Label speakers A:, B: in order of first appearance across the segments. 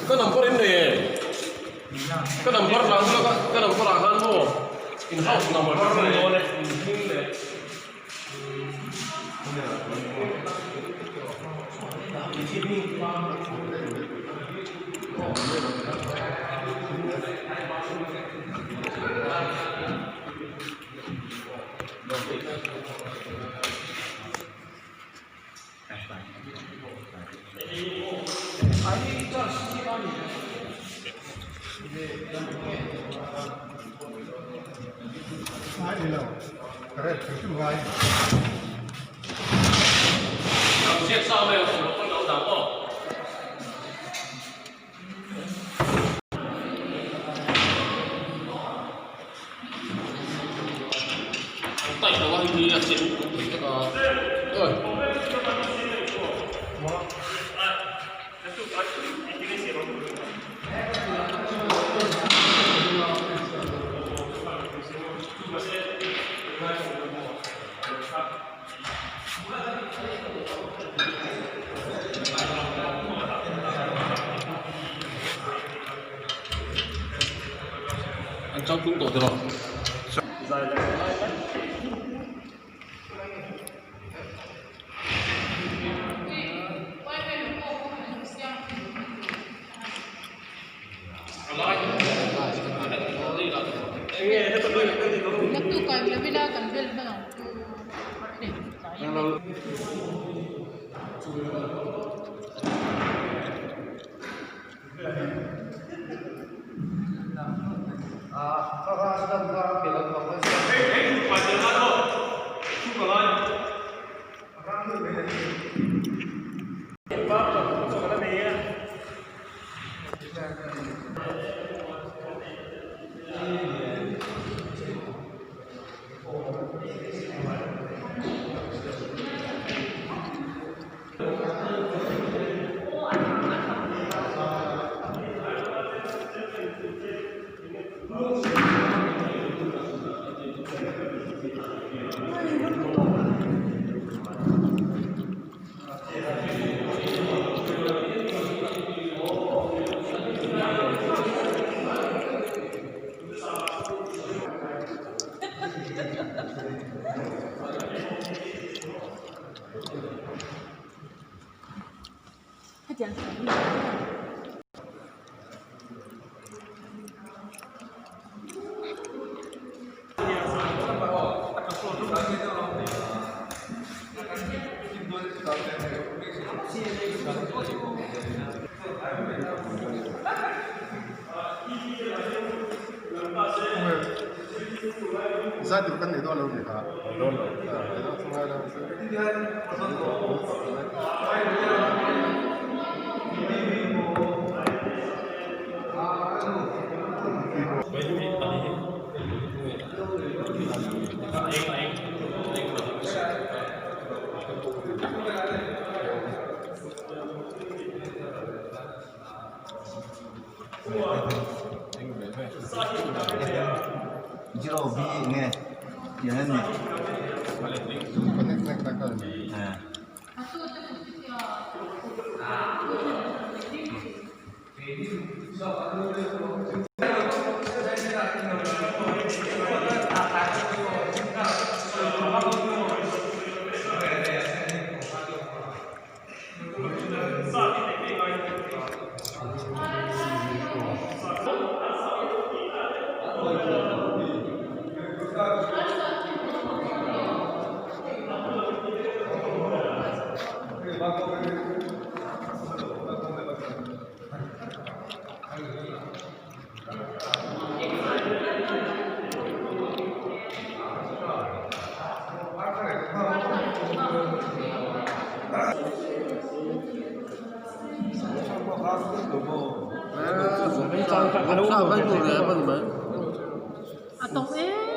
A: Ka number in nei e ka number lah chu ka number ah khan maw in house number leh An chang tlung tawh tiraw.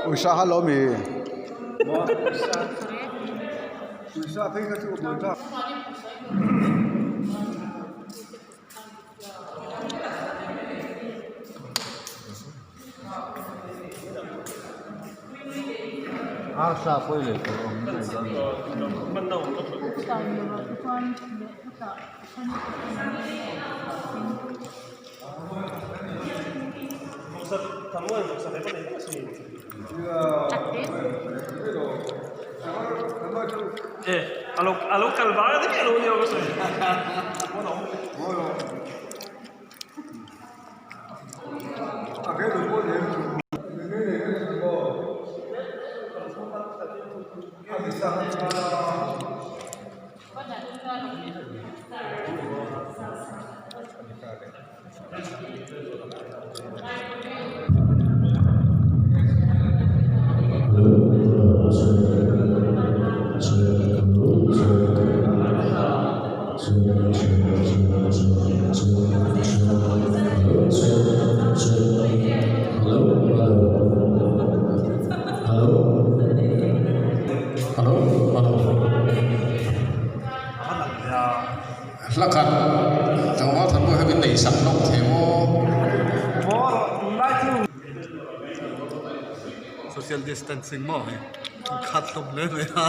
B: Uisa kha lo mi.
C: Arsa pawi leh tur awm ngei dawn a
B: Hla khat tlangval that pawh hian min nei sak hlauh thei maw?
C: Social distancing maw hei khat hlawm hle mai a.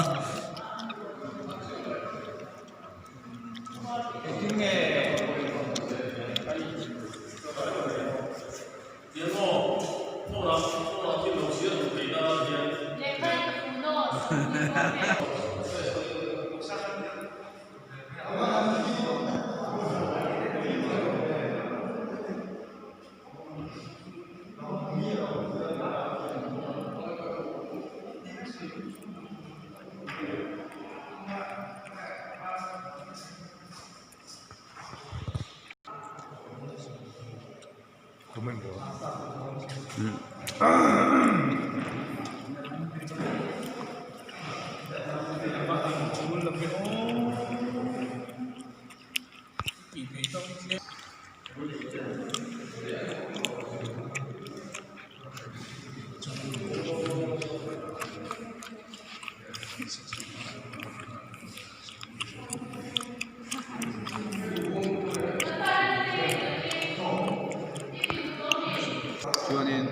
C: Chuanin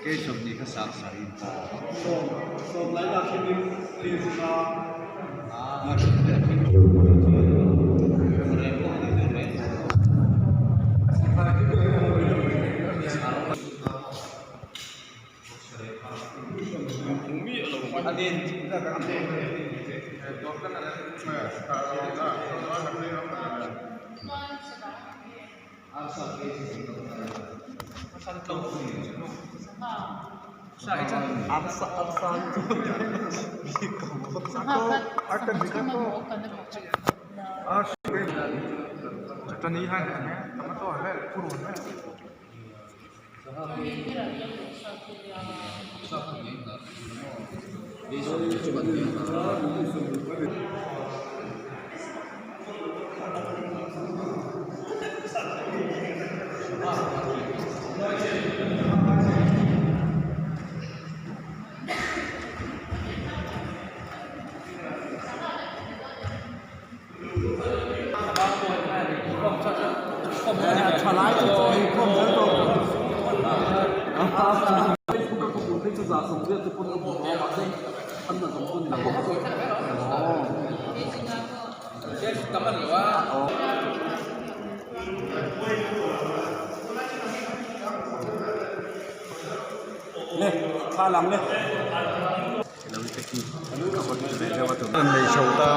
C: kei sawmhnih kha sak sak in ta
B: An nei chho ta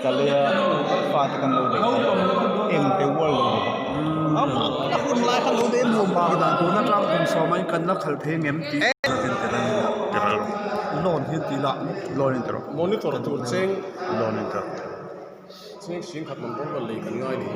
B: ka lei a fate kan lo nei eng te ual lo ni bawk a hun lai kha lo nei nuam bak
C: dan tun atang kum sawm a kan la khalh phei ngem tih loan hi an ti la
B: loan in ti rawh
A: Monitor tur cheng
B: loan in ti rawh
A: cheng hring khat man rawng lei kan ngai ni.